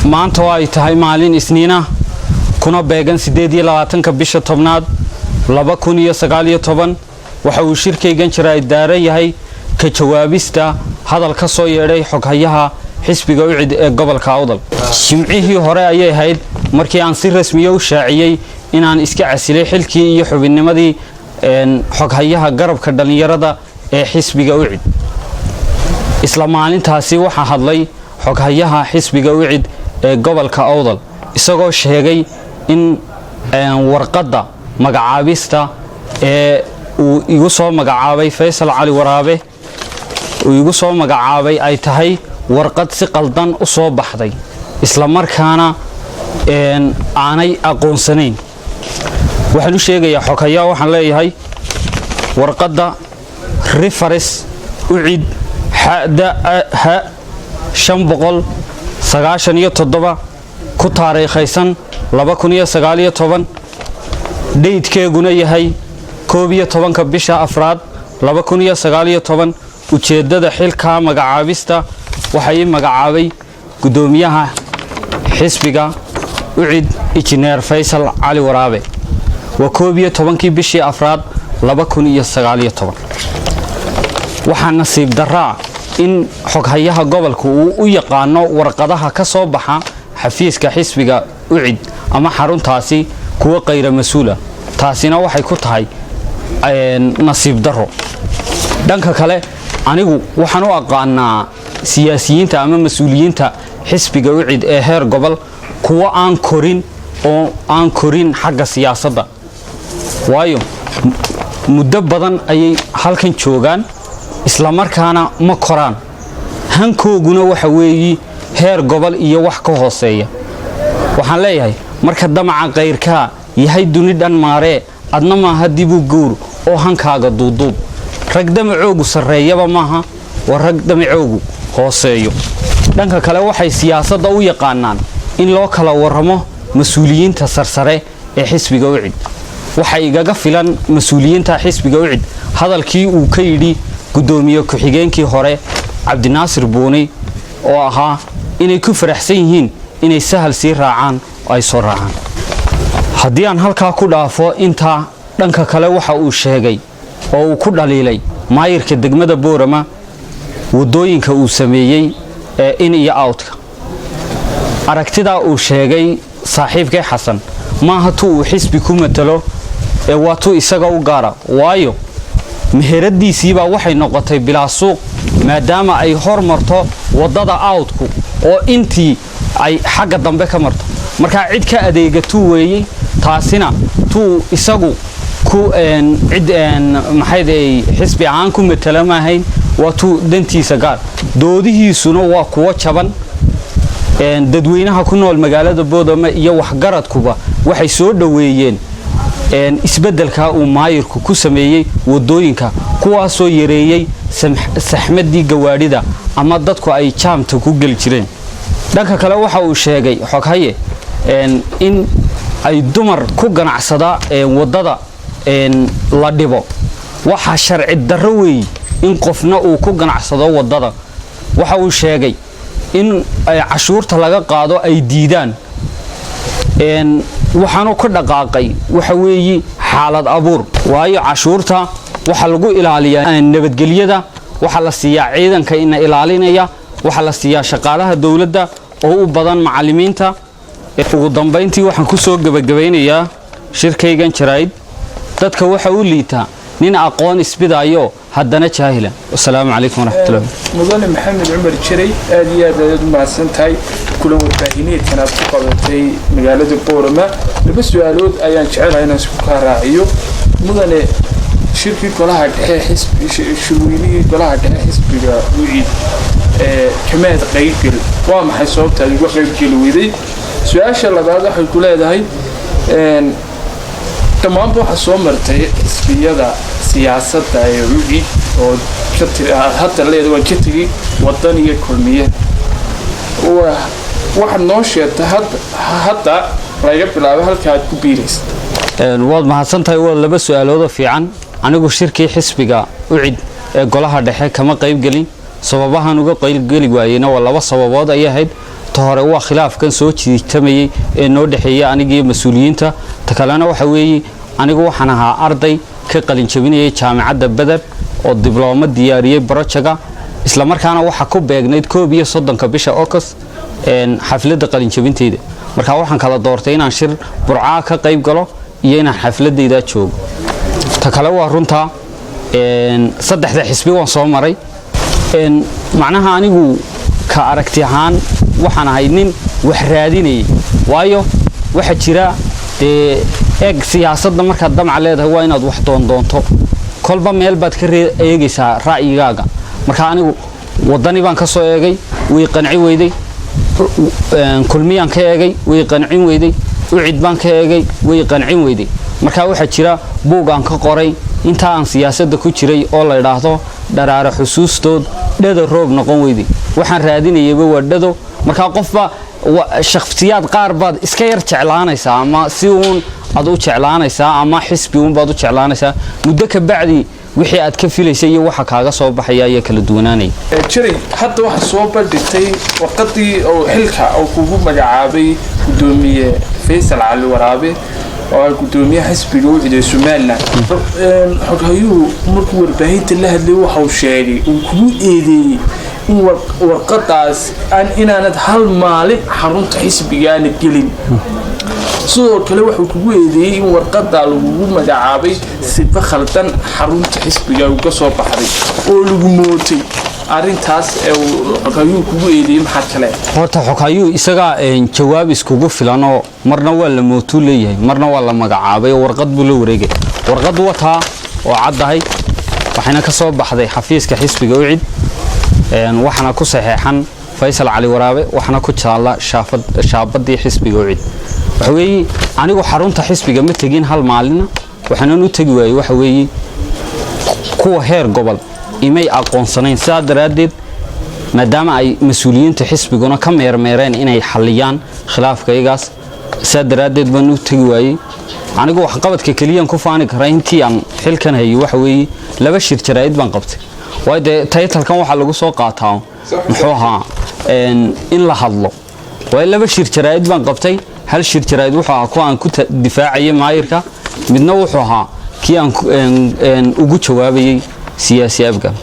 Maanta oo ay tahay maalin Isniina, kuna beegan 28-ka bisha 10aad 2019, waxa uu shirkaygan jira daaran yahay ka jawaabista hadal ka soo yeedhay xoghayaha xisbiga UCID ee gobolka Awdal. Jimcihii hore ayay ahayd markii aan si rasmiya u shaaciyey inaan iska casilay xilkii iyo xubinnimadii xoghayaha garabka dhallinyarada ee xisbiga UCID. Isla maalintaasi waxaa hadlay xoghayaha xisbiga UCID ee gobolka Awdal, isagoo sheegay in warqadda magacaabista ee uu igu soo magacaabay Faysal Cali Waraabe uu igu soo magacaabay ay tahay warqad si qaldan u soo baxday, isla markaana aanay aqoonsanayn. Waxaan u sheegayaa xoghayaha, waxaan leeyahay warqadda reference UCID xda h 597, ku taariikhaysan 2019, date-keeguna yahay 11-ka bisha afraad 2019. Ujeeddada xilkaa magacaabista waxaa ii magacaabay guddoomiyaha xisbiga UCID, Injineer Faysal Cali Waraabe, waa 11-kii bishii afraad 2019. Waxaa nasiib daraa in xoghayaha gobolka uu u yaqaano warqadaha ka soo baxa xafiiska xisbiga UCID ama xaruntaasi kuwo qayra mas-uula. Taasina waxay ku tahay nasiib daro. Dhanka kale, anigu waxaan u aqaanaa siyaasiyiinta ama mas-uuliyiinta xisbiga UCID ee heer gobol kuwo aan korin oo aan korin xagga siyaasadda, waayo muddo badan ayay halkan joogaan, islamarkaana ma koraan. Hankooguna waxa weeyi heer gobol iyo wax ka hooseeya. Waxaan leeyahay, marka damaca kayrkaa yahay duni dhan maaree, adna maaha dibuu gowr oo hankaaga duuduub. Rag damacoogu sarreeyaba maaha, waa rag damacoogu hooseeyo. Dhanka kale, waxay siyaasadda u yaqaanaan in loo kala warramo mas-uuliyiinta sarsare ee xisbiga UCID. Waxa igaga filan mas-uuliyiinta xisbiga UCID hadalkii uu ka yidhi guddoomiye ku-xigeenkii hore Cabdinaasir Buuni, oo ahaa inay ku faraxsan yihiin inay sahal sii raacaan oo ay soo raacaan. Haddii aan halkaa ku dhaafo intaa, dhanka kale waxa uu sheegay oo uu ku dhaliilay maayirka degmada Boorama waddooyinka uu sameeyey ee in iyo outka. Aragtidaa uu sheegay saaxiibkay Xasan maaha tu uu xisbi ku matalo ee waa tu isaga u gaara, waayo meheradiisiibaa waxay noqotay bilaa suuq, maadaama ay hor marto waddada outku oo intii ay xagga dambe ka marto. Markaa cid ka adeegatuu weeyey, taasina tuu isagu ku cid maxayday xisbi ahaan ku matala maahayn, waa tuu dantiisa gaar. Doodihiisuna waa kuwo jaban. Dadweynaha ku nool magaalada Boodama iyo waxgaradkuba waxay soo dhoweeyeen isbeddelka uu maayirku ku sameeyey waddooyinka, kuwaasoo yareeyey saxmadii gawaadhida ama dadku ay jaamta ku geli jireen. Dhanka kale, waxa uu sheegay xoghaye in ay dumar ku ganacsada waddada la dhibo. Waxaa sharci darro weeye in qofna uu ku ganacsado waddada. Waxa uu sheegay in cashuurta laga qaado ay diidaan. Waxaanu ka dhaqaaqay waxa weeyi xaalad abuur, waayo cashuurta waxaa lagu ilaaliyaa nabadgelyada, waxaa la siiyaa ciidanka ina ilaalinaya, waxaa la siiyaa shaqaalaha dowladda oo u badan macallimiinta. Ugu dambayntii, waxaan ku soo gebagabaynayaa shirkaygan jaraa'id: dadka waxa u liitaa nin aqoon isbidaayo haddana jaahila. Wasalaamu calaykum waraxmatullahi. Mudane Maxamed Cumar Jiray, aad iyo aad ayaad u mahadsan tahay kulan warbaahineedkan aad ku qabatay magaalada Boorama. Laba su-aalood ayaan jecelahay inaan isku kaa raaciyo. Mudane, shirkii golaha dhexe, shirweynihii golaha dhexe xisbiga UCID ee kamaad qaybgel, waa maxay sababta aad uga qaybgeli weyday? Su-aasha labaad waxay ku leedahay, dhammaanba waxaa soo martay xisbiyada siyaasadda ee UCID oo hadda leeda waan ka tegey Wadan iyo Kulmiye. Waxaad noo sheegtay hadda laga bilaabo halka aad ku biiraysa. Waad mahadsan tahay, waa laba su-aaloodoo fiican. Anigu shirkii xisbiga UCID ee golaha dhexe kama qaybgelin. Sababahan uga qaybgeli waayeyna waa laba sababood ayay ahayd. Ta Ta hore waa khilaafkan soo jiitamayey ee noo dhexeeya anigii mas-uuliyiinta. Ta kalena waxa weeye, anigu waxaan ahaa arday ka qalinjabinayay Jaamacadda Beder oo diblooma diyaariyey project-ga, islamarkaana waxaa ku beegnayd 31-ka bisha August xafladda qalinjabinteyda. Marka waxaan kala doortay inaan shir Burcaa ka qayb galo iyo inaan xafladayda joogo. Ta kale waa runtaa, saddexda xisbi waan soo maray. Macnaha anigu ka aragti ahaan waxaan ahay nin wax raadinayay, waayo waxaa jira dee eeg, siyaasadda markaad damca leedahay waa inaad wax doondoonto, kolba meel baad ka eegaysaa ra'yigaaga. Marka anigu Waddani baan ka soo eegay, way qanci weyday. Kulmiyaan ka eegay, way qancin weyday. UCID baan ka eegay, way qancin weyday. Marka waxaa jira buug aan ka qoray inta aan siyaasadda ku jiray oo la idhaahdo "Dharaaro Xusuustood Dhado Roob Noqon Weyday". Waxaan raadinayaba waa dhado. Markaa qofba, shakhsiyaad qaar baad iska yar jeclaanaysaa ama si uun aad u jeclaanaysaa ama xisbi uun baad u jeclaanaysaa. Muddo ka bacdi wixii aad ka filaysay iyo waxa kaaga soo baxaya ayaa kala duwanaanaya. Jiray, hadda waxaa soo bandhigtay warqadii oo xilka uu kugu magacaabay Gudoomiye Faysal Cali Waraabe, oo ah gudoomiyaha xisbiga UCID ee Somaliland. Xoghayuhu markuu warbaahinta la hadlay waxa uu sheegay, uu kugu eedeeyey in warqadaas aan inaanad hal maalin xarunta xisbigaana gelin. Sidoo kale wuxuu kugu eedeeyey in warqadaa lagugu magacaabay sifa khaldan, xarunta xisbiga uga soo baxday oo lagu mootay. Arrintaas ee uu xoghayuhu kugu eedeeyey maxaad kale? Horta xoghayuhu isagaa jawaab iskugu filan oo marna waa la mootuu leeyahay, marna waa la magacaabay oo warqad buu la wareegay. Warqad wataa oo caddahay, waxayna ka soo baxday xafiiska xisbiga UCID, waxaana ku saxeexan Faysal Cali Waraabe, waxaana ku jaalla shaabadii xisbiga UCID. Waxa weeye, anigu xarunta xisbiga ma tegin hal maalina. Waxaanan u tegi waayey waxa weeye, kuwa heer gobol imay aqoonsanayn. Sidaa daraaddeed, maadaama ay mas-uuliyiinta xisbiguna ka meermeereen inay xalliyaan khilaafkaygaas, sidaa daraaddeed baan u tegi waayey. Anigu waxqabadka keliyaan ku faani karaa intii aan xilkan hayay waxa weeye laba shir jaraa'id baan qabtay, waayo dee title-kan waxaa lagu soo qaataa muxuu ahaa in la hadlo. Waayo laba shir jaraa'id baan qabtay. Hal shir jaraa'id wuxuu ahaa kuwa aan ku difaacayay maayirka, midna wuxuu ahaa kii aan ugu jawaabayay siyaasi Abgal.